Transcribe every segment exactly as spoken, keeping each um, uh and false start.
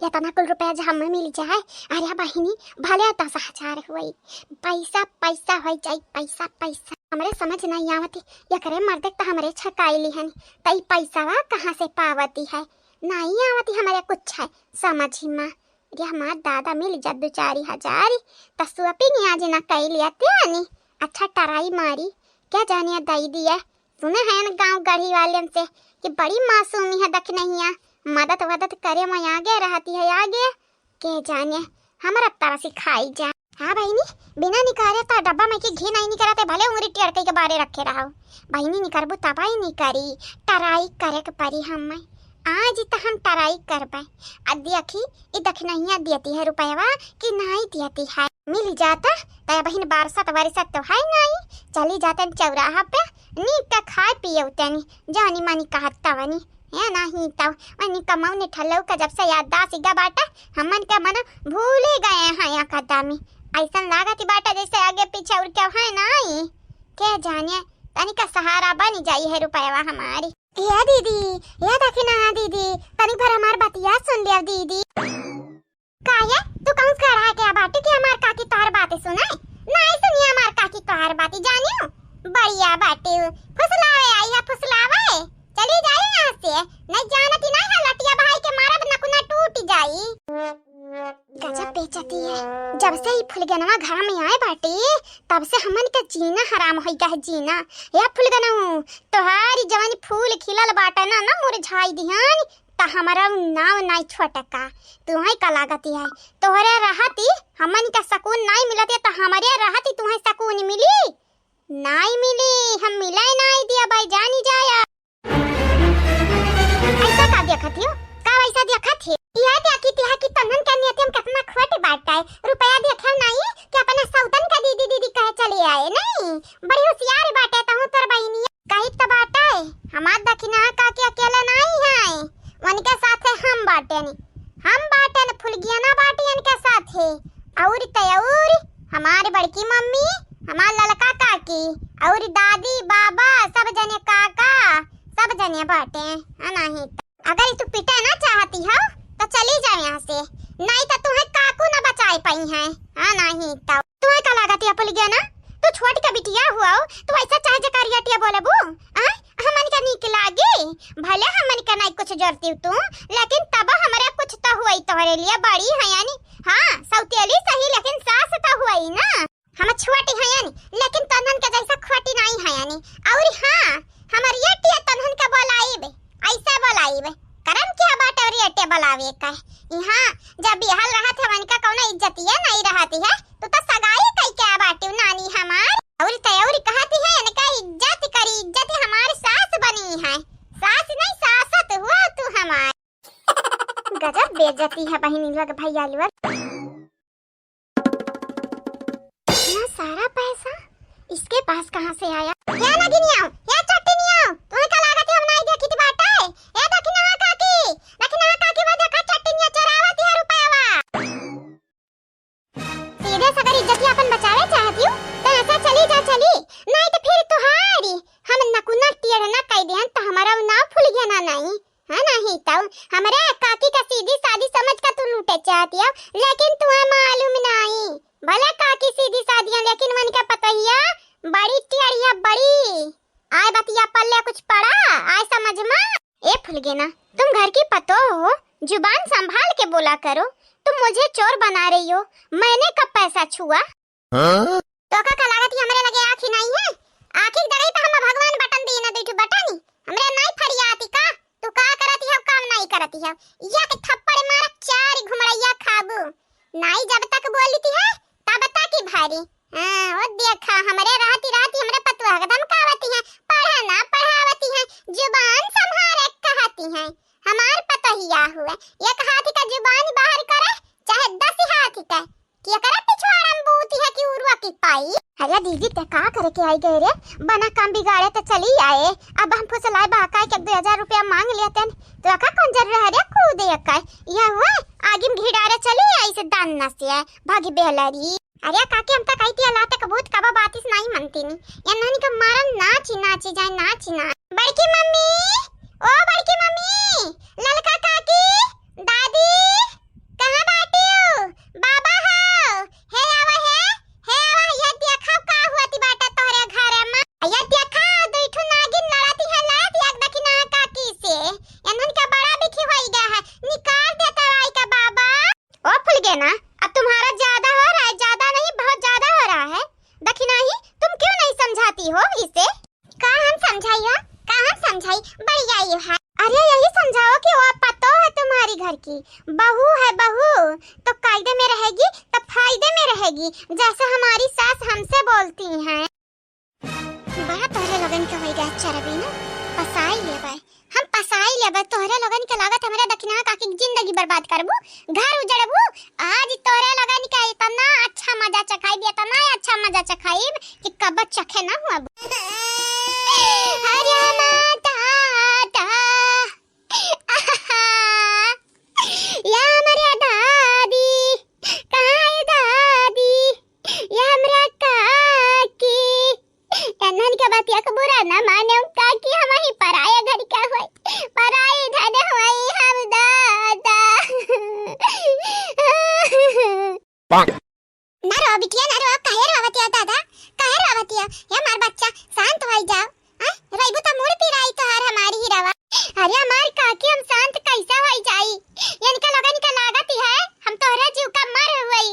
यतना कुल रुपया जे हमें मिल जाए, अरे बहिनी, भले दस हजार होई, पैसा पैसा होई जाई, पैसा पैसा। हमरे समझ नहीं आवती, एकरे मर्दे त हमरे छकाई लिहन, त ई पैसावा कहाँ से पावती है? नहीं आवती हमरे कुछ है समझ में। अरे हमार दादा, मिल जा दो चार हजार, त shopping आज ना कई लिया त्यानी। अच्छा टराई मारी, क्या जाने दई दिया। सुने हैं गांव गढ़ी वालेन से कि बड़ी मासूमी है दखिनहिया, मदद वदद करे में आगे रहती है आगे। के जाने, हमरा तरह से खाई जा। हाँ बहिनी, बिना निकारे त डब्बा में के घी नहीं निकरते, भले उंगरी टेढ़ के बारे रखे रहो। बहिनी निकरबू तबाई निकरी, टराई करे के परी हमें। आज त हम टराई करबे। आ देखी, ई दखिनहिया देती है रुपयवा कि नहीं देती है। मिल जाता, त बहिन बारसत वारसत तो है नहीं। चली जाते चौराहा पे, नीक के खाए पिए उतनी, जानी मानी कहत तवनी। है नहीं तो, वनी कमौनी ठल्लऊ का जब से याददाश्त इगा बाटे, हमन के मन भूले गए हैं या कदमी। ऐसन लागत बाटे जैसे आगे पीछे और क्यों है नहीं। के जाने, तनिका सहारा बनी जाई है रुपयवा हमारी। ए दीदी, ए दखिना दीदी, तनी भर हमार बतिया सुन लिया दीदी। का ये? तू कहूँ खड़ा है क्या बाटे कि हमार काकी तोहर बात सुने? नहीं सुनिए हमार काकी तोहर बात, जानियो? बढ़िया बाटे, फुसलावे आई है, फुसलावे। चली जाई यहाँ से, नहीं जानती नहीं है, लटिया भाई के मारब नकुना टूट जाई। गजब बेइज्जती है, जब से ई फुलगनवा घर में आए बाटे, तब से हमन का जीना हराम हो गया है, जीना। ए फुलगनऊ, तोहारी जवन फूल खिलल बाटे ना, ना मुरझाई दिहन, त हमरा उ नाव नाई छोटका। तुहई का लागती है, तोहरे रहती हमन का सकून नाई मिलत है, त हमरे रहती तुहई सकून मिली? नाई मिली, हम मिले नाई दिया भाई, जानी जाया। ऐसा का देखत हियो? का वैसा देखत है? यह देखी तिहा कि तन्हन का नियत हम कितना खोट बाटा है। रुपया देखे नाई कि अपने सौतन का दीदी दीदी कहे चले आए। नहीं, बड़ी होशियार बाटे तहूँ तोर बहिनिया। कही त बाटे, हमार दखिना काकी अकेले नाई है, उनके साथे हम बाटेन, हम बाटेन, फुलगियाना बाटी इनके साथे, और त और हमार बड़की मम्मी, हमार ललका काकी, और दादी, बाबा, सब जने काका, सब जने बाटे। आ नहीं त अगर तू पिटे ना चाहती हो तो चली जाओ यहाँ से, नहीं तो तुम्हें काकू ना बचाए पाई है। आ नहीं तो तुम्हें का लागत है फुलगेना, तू छोट के बिटिया हुआ हो, तू ऐसा चाहे जकारियाटिया बोलबू? आ? हमन के नीक लागी? भले हमन के नहीं कुछ जोरती तू, लेकिन तब हमरे कुछ तो हुई तोहरे लिए, बड़ी है यानी। हाँ, सौतेली सही, लेकिन सास तो हुई ना। हम छोटी हयन, लेकिन तन्हन के जैसा खोटी नहीं हयनी। और हाँ, हमर ये टिया तन्हन के बोलाइब, ऐसे बोलाइब। करम क्या बाटे और ये टे बोलावे का? यहाँ जब बिहाल रहत है, उनका कौनो इज्जतिया नहीं रहती है। तू तो सगाई कई के बाटे नानी हमार। और ते और कहती है, इनका इज्जत करी, इज्जत हमार सास बनी है। सास नहीं, सासत हुआ तू हमार। गजब बेइज्जती है बहिनी लोग, भैया लोग। इतना सारा पैसा इसके पास कहाँ से आया? या नगिनिया, या चट्टनिया, तुम्हें का लागत है हम नाई देखी थी बाटे? ए दखिनवा काकी, दखिनवा काकी, वो देखा चट्टनिया चोरावत है रुपयावा। सीधे सगर इज्जतिया अपन बचावे चाहती हूँ, तो ऐसा चली जा चली, नहीं तो फिर तुहारी हम नकुना टेढ़ ना कह देहन तो हमारा नाव फुलगेना नहीं। हाँ, नहीं तो हमरे काकी का सीधी सादी समझ का तू लूटे चाहती हो, लेकिन तुम्हें मालूम नहीं। भले काकी सीधी सादी है, लेकिन मन का पतोहिया बड़ी टेढ़िया, बड़ी। आए बतिया पल्ले कुछ पड़ा, आए समझ में। ए फुलगेना, तुम घर की पतोह हो, जुबान संभाल के बोला करो। तुम मुझे चोर बना रही हो, मैंने कब पैसा छुआ? हाँ? तोका का लागत ही हमरे लगे आँखी नहीं है? आँखी के जगह पे हम भगवान बटन दिए ना, दुई ठो बटन ही। हमरे नहीं फरियाती का? तू का करती है, काम नहीं करती है। या के थप्पड़ मारा, चार घुमड़ैया खाबू। नहीं जब तक बोलती है, तब तक ही भारी। हाँ, वो देखा, हमरे रहती रहती हमरे पतुआ के धमकावती है, पढ़ा ना पढ़ावती है, जुबान संभारे कहती है। हमार पतोहिया हुए, एक हाथ का जुबान बाहर करे, चाहे दस हाथ का। कि एकरा पिछवाड़ा में बूती है कि उरुआ की पाई। अरे दीदी, ते का करे के आई गए रे? बना काम बिगाड़े तो चली आए। अब हम फुसलाए बहकाए के दो हजार रुपया मांग लेते हैं, तो का कौन जरूर है रे कूदे का? यह हुआ आगे में घिड़ारे चली आई से दान न से भागी बेलरी। अरे काकी, हम तो कही थी लाते कबूत कबा बातिस नहीं मनती नी। ये नानी का मारन नाची नाची जाए, नाची ना। बड़की मम्मी, ओ बड़की मम्मी, ललका काकी, दादी, आई है। अरे यही समझाओ कि वो पतोह है तुम्हारी घर की, बहू है बहू, तो कायदे में रहेगी तो फायदे में रहेगी, जैसे हमारी सास हमसे बोलती हैं। बड़ा तोहरे लोगन के होई गया चरबी ना, पसाई लेबै, हम पसाई लेबै। तोहरे लोगन के लागत हमरे दखिना काकी के जिंदगी बर्बाद करबू, घर उजड़बू। आज तोहरे लोगन के इतना अच्छा मजा चखाइब, इतना अच्छा मजा चखाइब कि कब चखे ना हुआ। अरे माता दा, या हमरे दादी, कहाँ है दादी? या हमरा काकी, एनहन के बतिया के बुरा ना माने, काकी हम ही पराया घर के होई, पराई धन होई हम दादा। ना रो बिटिया, ना रो, काहे रोवतिया दादा, काहे रोवतिया? ये हमार बच्चा, शांत होई जाओ। हाँ, रोइबू तो मूड़ पिराई तोहार हमारी ही रवा। अरे हमार काकी, हम शांत कैसे होई जाई? इनका लोगन के लागत ही है हम तोहरे जीव का मर हुई,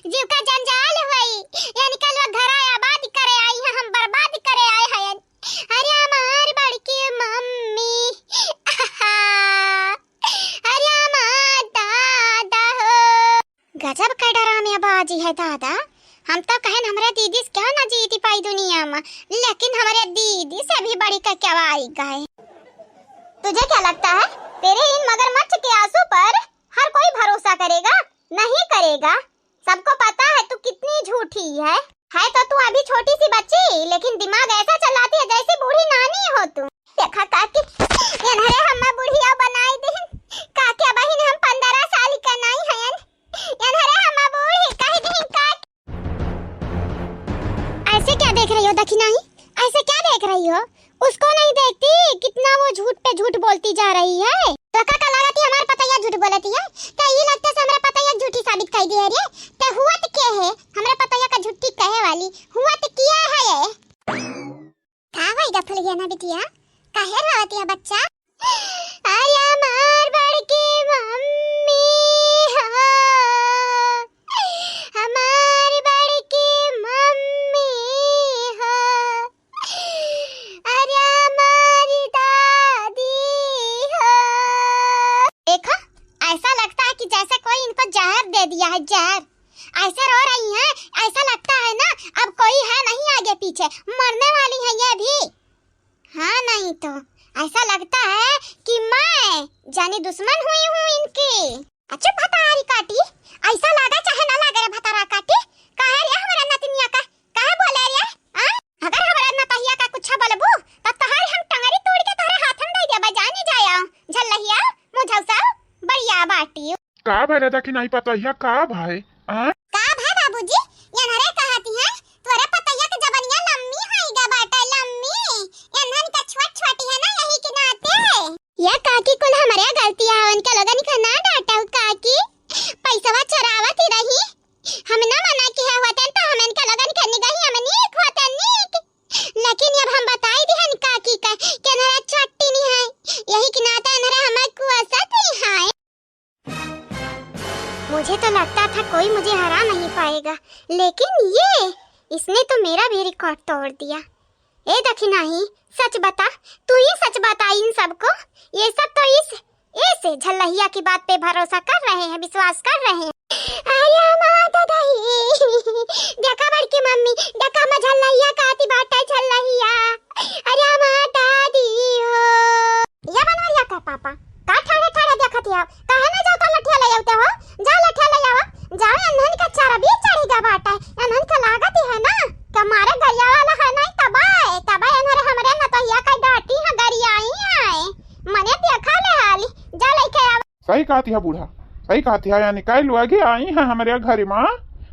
जीव का जंजाल हुई। इनका लोग घरा आबाद करे आई है, हम बर्बाद करे आए हैं। अरे हमार बड़की मम्मी, अरे हमार दादा हो। गजब के डरामे बाजी है दादा। हम तो कहन हमरे दीदी से क्यों ना जीती पाई दुनिया में, लेकिन हमरे दीदी से भी बढ़ी के क्या आई गए। तुझे क्या लगता है, तेरे इन मगरमच्छ के आंसू पर हर कोई भरोसा करेगा? नहीं करेगा। सबको पता है तू कितनी झूठी है। है तो तू अभी छोटी सी बच्ची, लेकिन दिमाग ऐसा चलाती है जैसे बूढ़ी नानी हो तू। देखा काकी, एनहरे हम्मा बुढ़िया बनाई देहन। काकी, अबहिन हम पन्द्रह साल के नाई हयन। एनहरे हम्मा बूढ़ी कह देहन काकी। ऐसे क्या देख रही हो दखिनाही? ऐसे क्या देख रही हो? उसको नहीं देखती कितना वो झूठ पे झूठ बोलती जा रही है। तो का, का लागत है हमार पतैया झूठ बोलती है? तो ये लगता से हमरा पतैया झूठी साबित कर दिया रे। तो हुआ तो क्या है? हमरा पतैया का झूठी कहे वाली हुआ तो क्या है ये? का भाई गफल गया ना बिटिया? काहे रोवत है बच्चा? अरे हमार बड़की मम्मी हो, हमार बड़की मम्मी हो, अरे हमारी दादी हो। देखो, ऐसा लगता है कि जैसे कोई इनको जहर दे दिया है, जहर। ऐसे रो रही हैं, ऐसा लगता है ना अब कोई है नहीं आगे पीछे, मरने वाली हैं ये भी। हाँ, नहीं तो ऐसा लगता है कि मैं जानी दुश्मन हुई हूँ इनकी। अच्छा भतारी काटी, ऐसा लागा चाहे ना लागे रे भतारा काटी, काहे रे हमरा नतनिया का, काहे बोले रे? आ? अगर हमरा नतहिया का कुछ बोलबू, तो तोहर हम टंगरी तोड़ के तोहरे हाथ में दे देबे, जानी जाया, झल्लहिया, मुझौसा, बढ़िया बाटी। का भरे देखी नहीं पतोहिया, का भाई? आ? का भाई बाबूजी, एनहरे कहती हैं, तोरे पतोहिया के जबनिया लम्मी होई गा बाटे, लम्मी। एनहन का छोट छोटी है ना, यही के नाते। ये काकी कुल हमरे गलती है, उनके लोगन के ना डांटो काकी। पैसवा चोरावत ही रही, हम ना मना किहे होतन तो हम इनके लोगन के निगही हम नीक होतन, नीक। लेकिन अब हम बताई दिहन काकी का कि एनहरे छोटी नहीं है, यही के नाते एनहरे हमार कुआसत नहीं है। मुझे तो लगता था कोई मुझे हरा नहीं पाएगा, लेकिन ये, इसने तो मेरा भी रिकॉर्ड तोड़ दिया। ए दखिनाही, सच बता, तू ही सच बता इन सबको। ये सब तो इस, इस झल्लहिया की बात पे भरोसा कर रहे हैं, विश्वास कर रहे हैं। अरे माता दाई, देखा बड़की मम्मी, देखा हम झल्लहिया कहती बाटे झल्लहिया। अरे माता दी हो। या बनवरिया का पापा, का ठाड़े ठाड़े देखत हो? काहे ना जाता लठिया ले आवते हो? जा लठिया ले आवा। जाओ, एनहन का चरबी चढ़ी गा बाटे। एनहन का लागत ही है ना कि हमारे गरिया वाला है नहीं तबे, तबे एनहरे हमरे नतहिया का डांटी है, गरियाई है। मने देखा ले हाली, जा लेके आवा। सही कहती है बूढ़ा, सही कहती है। यानी कई लोग आई हैं हमरे घर में,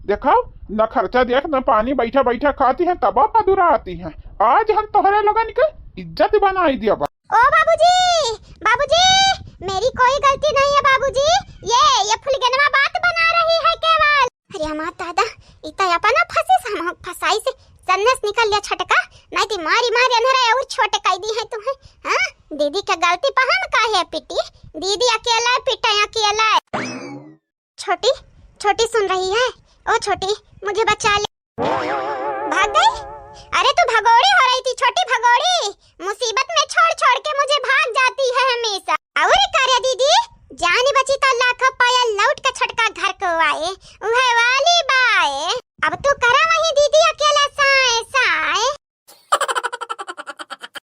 देखो न खर्चा देख न पानी, बैठा बैठा खाती हैं तब पदुराती हैं। आज हम तोहरे लोगन के इज्जत बनाई दिया बा। ओ बाबूजी, बाबूजी, मेरी कोई गलती नहीं है बाबूजी, ये, ये फुलगनवा बात बना रही है केवल। अरे हमार दादा, ई त अपना फंसे से हम फंसाई से सन्नस निकल लिया छटका, नहीं तो मारी मारी एनहरे और छोटे कई दी है तुम्हें। हाँ, दीदी के गलती पर हम काहे पिटी? दीदी अकेला पिटे, अकेला। छोटी, छोटी सुन रही है? ओ छोटी, मुझे बचा ले। भाग गई? अरे तू भगोड़ी हो रही थी, छोटी भगोड़ी, मुसीबत में छोड़ छोड़ के मुझे भाग जाती है हमेशा। और का रे दीदी, जान बची तो लाखों पाया, लौट के छोटका घर को आए, उहे वाली बाए। अब तू करा वहीं दीदी अकेले